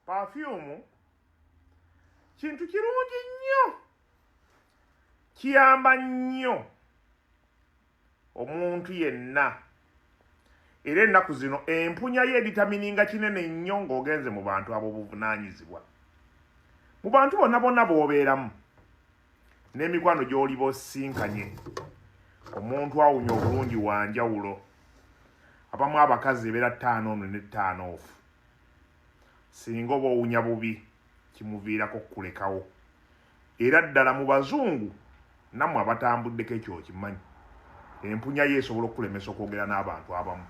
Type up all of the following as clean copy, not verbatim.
Perfume kintu kirungi nnyo, kiyamba nnyo omuntu yenna. Era ennaku zino empunya ye editamininga kinene nnyo ng'ogenze mu bantu ab'obuvunaanyizibwa, mu bantu bonna bonna b'obeeramu n'emikwano gy'oliba osisinkanye. Omuntu awunya obulungi wa njawulo. Abamu abakazi ebeera ttaano ono ne ttaano ofu. Singa oba owunya bubi, kimuviirako okukulekawo. Era ddala mu bazungu nammwe abatambuddeko ekyo okimanyi, empunya ye esobola okukulemesa okwogera n'abantu abamu.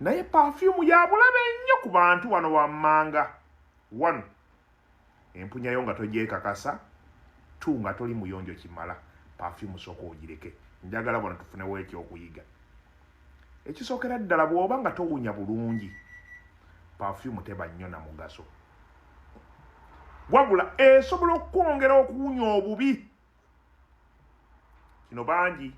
Naye perfume ya bulabe nnyo ku bantu wano wammanga. One, empunya yo nga togyekakasa. Two, nga toli muyonjo kimala. Perfume sooka ogireke. Njagala wano tufunewo ekyokuyiga. Ekisookera ddala, bw'oba nga towunya bulungi, perfume teba nnyo na mugaso, wabula esobola okukwongera okuwunya obubi. Kino bangi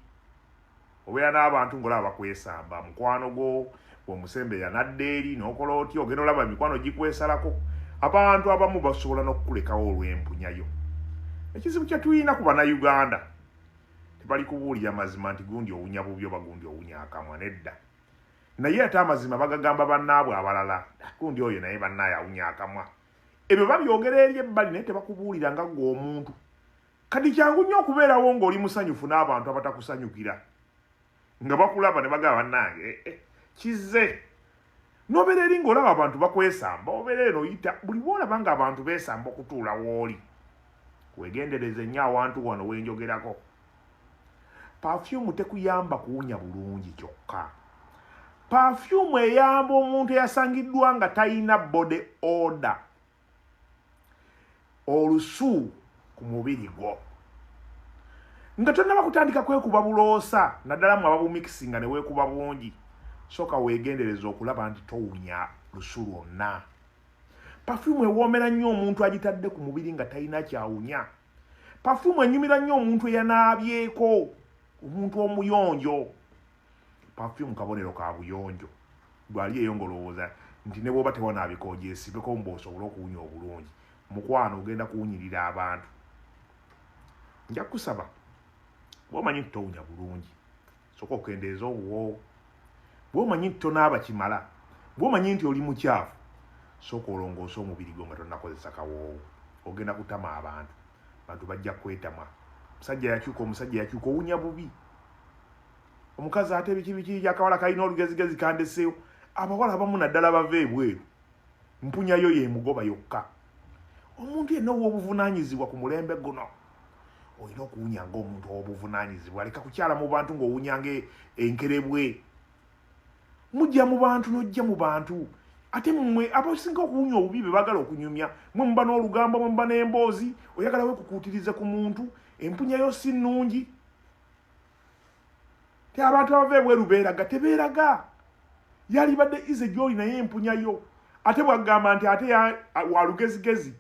obeera n'abantu ng'olaba bakwesamba, mukwano gwo bw'omusemberera n'adda eri n'okola otya, ogenda olaba emikwano gikwesalako. Abantu abamu basobola n'okukulekawo olw'empunyayo. Ekizibu kye tulina ku Bannayuganda, tebali kubuulira mazima nti gundi owunya bubi oba gundi owunya akamwa, nedda. Naye ate amazima bagagamba bannaabwe abalala, gundi oyo naye bannaaye awunya akamwa. Ebyo babyogera eri ebbali, naye tebakubuulira nga ggwe omuntu. Kati kyangu nnyo okubeerawo ng'oli musanyufu n'abantu abatakusanyukira nga bakulaba ne bagamba bannange kizze. N'obeera eri ng'olaba abantu bakwesamba, obeera eno oyita buli bw'olaba ng'abantu beesamba okutuula w'oli. Weegendereze nnyo awantu wano wenjogerako. Perfume tekuyamba kuwunya bulungi kyokka. Perfume eyamba omuntu eyasangiddwa nga talina body odor, olusu ku mubiri gwo, nga tonnaba kutandika kwekuba buloosa, naddala mu ababumikisinga ne weekuba bungi. Sooka weegendereza okulaba nti towunya lusu lwonna. Perfume ewoomera nnyo omuntu agitadde ku mubiri nga talina kyawunya. Perfume enyumira nnyo omuntu eyanaabyeko, omuntu omuyonjo. Perfume kabonero ka buyonjo. Gwali eyo ng'olowooza nti ne bw'oba tewanaabika ogyesibeko mbu osobole okuwunya obulungi, mukwano, ogenda kuwunyirira abantu. Nja kusaba, bw'omanyi nti towunya bulungi, sooka okendeeza obuwoowo. Bw'omanyi nti tonaaba kimala, bw'omanyi nti oli mukyafu, sooka olongoose omubiri gwo nga tonnakozesa kawoowo. Ogenda kutama abantu, bantu bajja kwetama. Omusajja yakyuka, omusajja yakyuka, owunya bubi. Omukazi ate biki biki, akawala kalina olugezigezi kandeseewo. Abawala abamu naddala bava ebweru, mpunyayo yemugoba yokka. Omuntu yenna ow'obuvunaanyizibwa ku mulembe guno olina okuwunya ng'omuntu ow'obuvunaanyizibwa. Leka kukyala mu bantu ng'owunya ng'enkerebwe. Mujja mu bantu n'ojja mu bantu, ate mmwe abasinga okuwunya obubi be baagala okunyumya. Mwe muba n'olugambo, mwe muba n'emboozi, oyagala wekukuutirize ku muntu, empunyayo si nnungi. Ti abantu abava ebweru beeraga, tebeeraga. Yalibadde ize gy'oli, naye empunyayo ate bwagamba nti ate wa lugezigezi.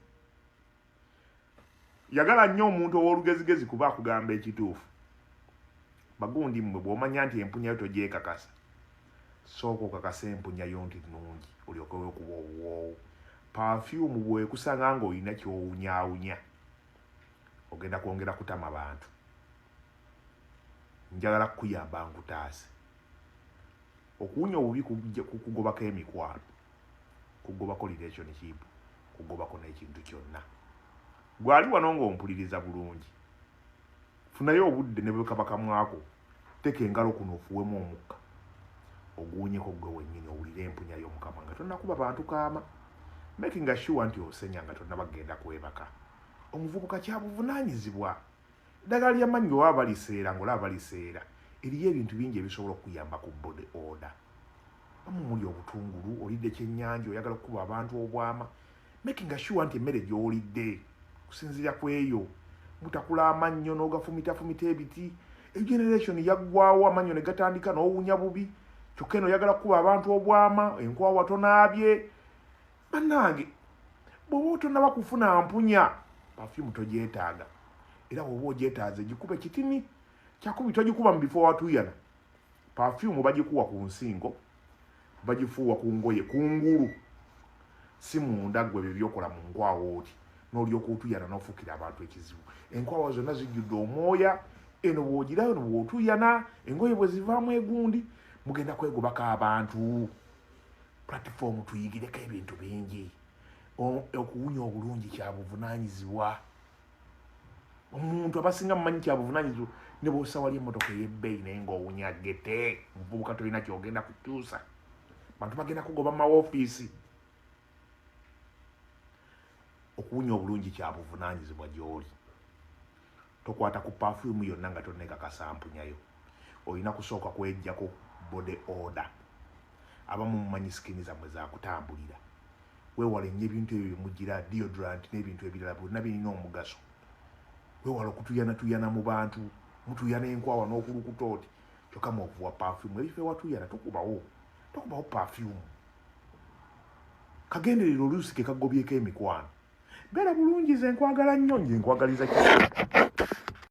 Yagala nnyo omuntu ow'olugezigezi kuba akugamba ekituufu. Bagundi mmwe, bw'omanya nti empunyayo togyekakasa, sooka okakasa empunyayo nti nnungi, olyoke weekuba obuwoowo. Perfume bwekusanga ng'olina ky'owunyaawunya, ogenda kwongera kutama bantu. Njagala kukuyamba nkutaase. Okuwunya obubi kukugobako emikwano, kugobako relationship, kugobako n'ekintu kyonna. Gwali wano ng'ompuliriza bulungi, funayo obudde ne bwe kaba kamwako, teka engalo kuno ofuwemu omukka, oguwunyeko gwe wennyini, owulire empunya y'Omukama nga tonnakuba bantu kaama. Making sure nti osenya nga tonnaba kugenda kwebaka. Omuvubuka kyabuvunaanyizibwa. Eddagala ly'amannyo baba baliseera, ng'olaba baliseera, eriyo ebintu bingi ebisobola okukuyamba ku body odor. Bamu muli obutungulu, olidde kyennyanja, oyagala okukuba abantu obwama, making sure nti emmere gy'olidde kusinziira ku eyo. Mutakula amannyo n'ogafumitafumita ebiti, egeneration yaggwawo, amannyo ne gatandika n'owunya bubi, kyokka eno oyagala kukuba abantu obwama, enkwawa tonaabye. Bannange, bw'oba otonnaba kufuna mpunya, perfume togyetaaga. Era bw'oba ogyetaaze, gikube kitini kyakubi, togikuba mu bifo watuuyana. Perfume bagikuwa ku nsingo, bagifuuwa ku ngoye kungulu. Si munda ggwe bye byokola mu nkwawa oti n'olyoka otuyana n'ofuukira abantu ekizibu. Enkwawa zonna zijjudde omwoya, eno bw'ogira eno bw'otuyana, engoye bwe zivaamu egundi, mugenda kwegobako abantu. Platform tuyigireko ebintu bingi. Okuwunya obulungi kya buvunaanyizibwa. Omuntu abasinga mumanyi kya buvunaanyizibwa ne bw'ossa wali emmotoka ey'ebbeeyi naye ng'owunya gete, muvubuka tolina ky'ogenda kukyusa. Bantu bagenda kugoba mu mawoofiisi. Okuwunya obulungi kya buvunaanyizibwa gy'oli. Tokwata ku paafuumu yonna nga tonneekakasa mpunyayo. Olina kusooka kweggyako body odor. Abamu mumanyi sikini zammwe zaakutambulira. Weewale nnyo ebintu ebyo bye mugira deodorant n'ebintu ebirala byonna birina omugaso. Weewale okutuyanatuyana mu bantu, mutuyana enkwawa n'okulukuta oti kyokka mwovuwa paafuumu. Ebifo ewatuyana tokubawo, tokubawo paafuumu. Kagenderere oluusi ke kagobyeko emikwano. Beera bulungi, nze nkwagala nnyo, nze nkwagaliza kisinga.